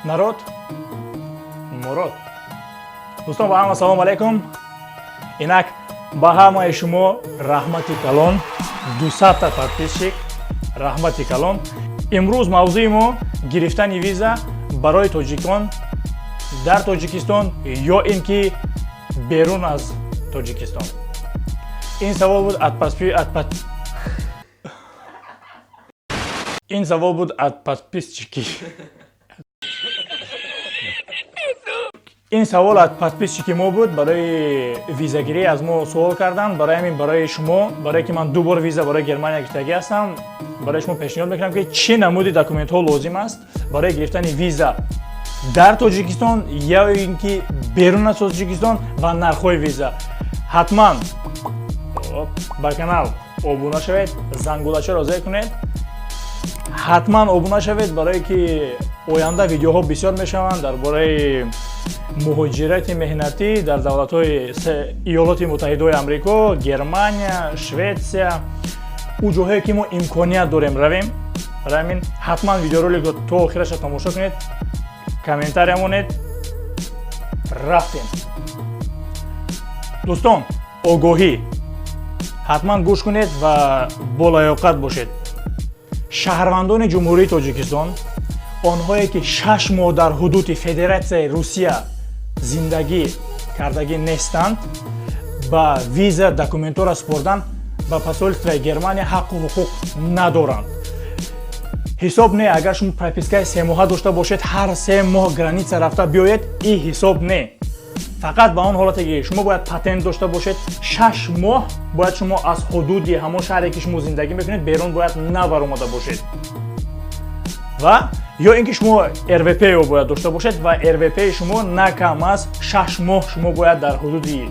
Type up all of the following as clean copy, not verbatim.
Народ, мурод. Дӯстон, ба ҳама салом алайкум. Инак ба ҳамаи шумо раҳмати калон, 200-та подписчик, раҳмати калон. Имрӯз мавзӯи мо гирифтани виза барои тоҷикон дар Тоҷикистон ё ин ки берун аз Тоҷикистон. Ин савол буд от ин савол буд от подписчики. Ин савол аз подписчики мо буд, барои визагирӣ аз мо суол карданд. Барои ҳамин барои шумо, барое ки ман ду бор виза барои Германия гирифтагӣ ҳастам, барои шумо пешниҳод мекунам, ки чӣ намуди документҳо лозим аст барои гирифтани виза дар Тоҷикистон ё ин ки берун аз Тоҷикистон ва нархҳои виза. Ҳатман ба канал обуна шавед, зангулачаро зер кунед, ҳатман обуна шавед, барое ки оянда видеоҳо бисёр мешаванд дар бораи муҳоҷирати меҳнатӣ дар давлатҳои Иёлоти Муттаҳидаи Амрико, Германия, Шветсия, ӯ ҷоҳое ки мо имконият дорем равем. Барои ҳамин ҳатман видеороликро то охираша тамошо кунед, комментария монед. Рафтем, дӯстон. Огоҳӣ: ҳатман гӯш кунед ва болаёқат бошед. Шаҳрвандони Ҷумҳурии Тоҷикистон, онҳое ки 6 моҳ дар ҳудуди Федератсияи Русия зиндагӣ кардагӣ нестанд, ба виза документҳоро супордан ба посольствои Германия ҳаққу ҳуқуқ надоранд. Ҳисоб не, агар шумо пропискаи 3 моҳа дошта бошед, ҳар 3 моҳ граница рафта биёед, и ҳисоб не. Фақат ба он ҳолате ки шумо бояд патент дошта бошед, 6 моҳ бояд шумо аз ҳудуди ҳамон шаҳре ки шумо зиндагӣ мекунед берун бояд набаромада бошед ва ё ин ки шумо РВП бояд дошта бошед ва РВП шумо на кам аз 6 моҳ шумо бояд дар ҳудуди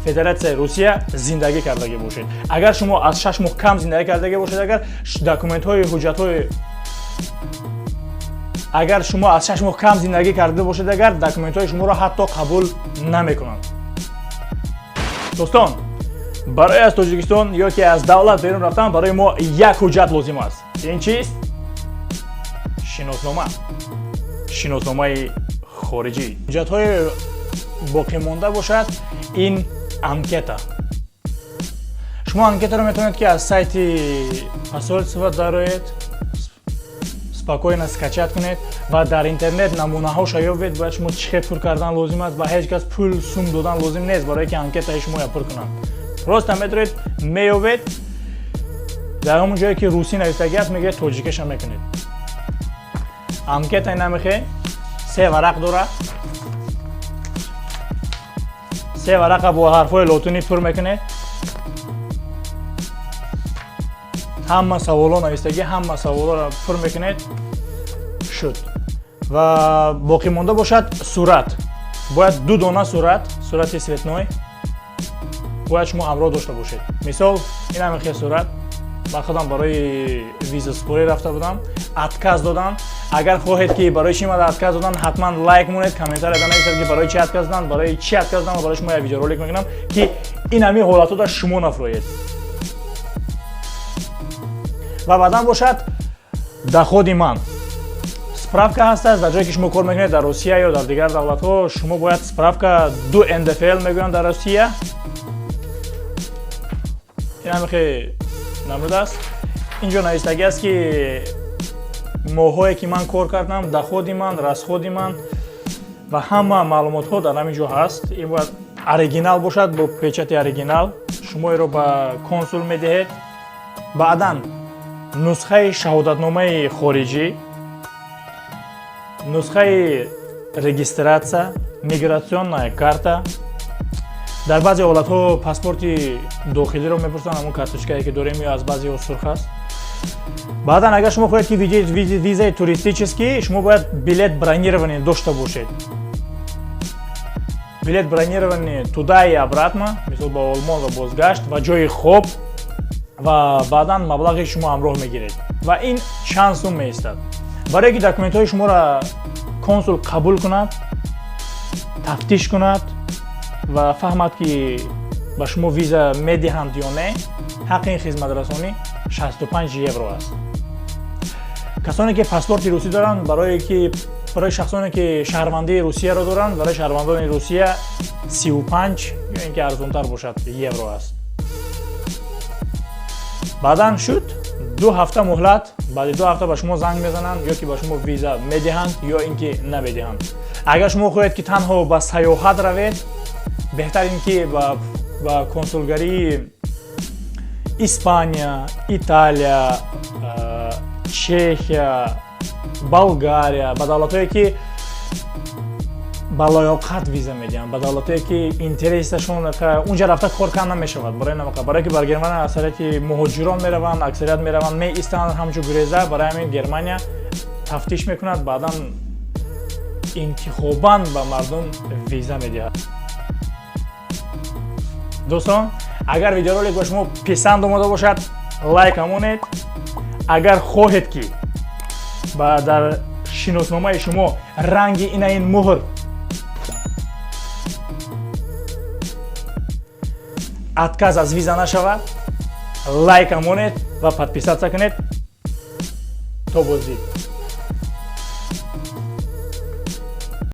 Федератсияи Русия зиндагӣ кардагӣ бошед. Агар шумо аз 6 моҳ кам зиндагӣ кардагӣ бошед, агар документҳои ҳуҷҷатҳои агар шумо аз 6 моҳ кам зиндагӣ карда бошед, агар документҳои шуморо ҳатто қабул намекунанд. Дӯстон, барои аз Тоҷикистон ё ки аз давлат берун рафтан барои мо як ҳуҷҷат лозим аст. Ин чист? Шиноснома, шиносномаи хориҷӣ. Ҳуҷҷатҳои боқимонда бошад ин анкета. Шумо анкетаро метавонед, ки аз сайти посольства дароед, спокойно скачать кунед ва дар интернет намунаҳоша ёбед, бояд шумо чӣ хел пур кардан лозим аст. Ва ҳеҷ кас пул сум додан лозим нест, барое ки анкетаи шумоя пур кунанд. Просто метавонед, меёбед, дар ҳамон ҷое ки русӣ навистагӣ аст, мегӯед, тоҷикиша мекунед. Анкетаи намехе се варақ дорад. Се варақа бо ҳарфҳои лотинӣ пур мекунед. Ҳама саволҳо навистагӣ, ҳама саволҳоро пур мекунед, шуд. Ва боқӣ монда бошад сурат. Бояд ду дона сурат, сурати цветной бояд шумо ҳамроҳ дошта бошед. Мисол, ин ҳамин сурат. Ман худам барои визаспорӣ рафта будам, отказ додан. Агар хоҳед, ки барои чӣ мада отказ додан, ҳатман лайк монед, комментария нависед, ки барои чи отказ додан, барои чи отказ додан. Барои шумо як видеоролик мекунам, ки ин ҳамин ҳолатҳо шумо нафроед. Ва баъдан бошад доходи ман, справка ҳаст аст. Дар ҷое ки шумо кор мекунед, дар Русия ё дар дигар давлатҳо, шумо бояд справка ду НДФЛ мегӯянд дар Русия. Ин ҳамихе намуд аст. Инҷо навистагӣ аст, ки моҳҳое ки ман кор кардам, доходи ман, расходи ман ва ҳама маълумотҳо дар ҳамин ҷо ҳаст. Ин бояд оригинал бошад, бо печати оригинал. Шумо иро ба консул медиҳед. Баъдан нусхаи шаҳодатномаи хориҷӣ, нусхаи регистрация, миграционная карта. Дар баъзе ҳолатҳо паспорти дохилиро мепурсанд, ҳамон карточкае ки дорем, ё аз баъзеҳо сурх аст. Баъдан агар шумо хоҳед, ки визаи туристический, шумо бояд билет бронирование дошта бошед, билет бронирование туда и обратно, мисол ба Олмон ва бозгашт, ва ҷои хоб, ва баъдан маблағи шумо ҳамроҳ мегиред. Ва ин чанд сум меистад. Барое ки документҳои шуморо консул қабул кунад, тафтиш кунад ва фаҳмад, ки ба шумо виза медиҳанд ё не, ҳаққи ин хизматрасонӣ 65 евро аст. Касоне ки паспорти русӣ доранд, барое ки Барои шахсоне, ки шаҳрвандии Русияро доранд, барои шаҳрвандони Русия 35 ё ин ки арзонтар бошад евро аст. Баъдан шуд 2 ҳафта муҳлат. Баъди 2 ҳафта ба шумо занг мезананд, ё ки ба шумо виза медиҳанд, ё ин ки намедиҳанд. Агар шумо хоҳед, ки танҳо ба сайёҳат равед, беҳтар ин ки ба консулгарии Испания, Италия, Чехия, Болгария, ба давлатҳое, ки ба лоёқат виза медиҳанд, ба давлатҳое, ки интересашон унҷа рафта кор карда намешавад. Барои намақа, барое ки бар Германия аксарияти муҳоҷирон мераванд, аксарият мераванд, меистанд ҳамчун гуреза. Барои ҳамин Германия тафтиш мекунад, баъдан интихобан ба мардум виза медиҳад. Дӯстон, агар видеоролик ба шумо писанд омода бошад, лайк амонед. Агар хоҳед, ки ба дар шиносномаи шумо ранги ина ин муҳр отказ аз виза нашавад, лайк амонед ва подписаться кунед. То боздид.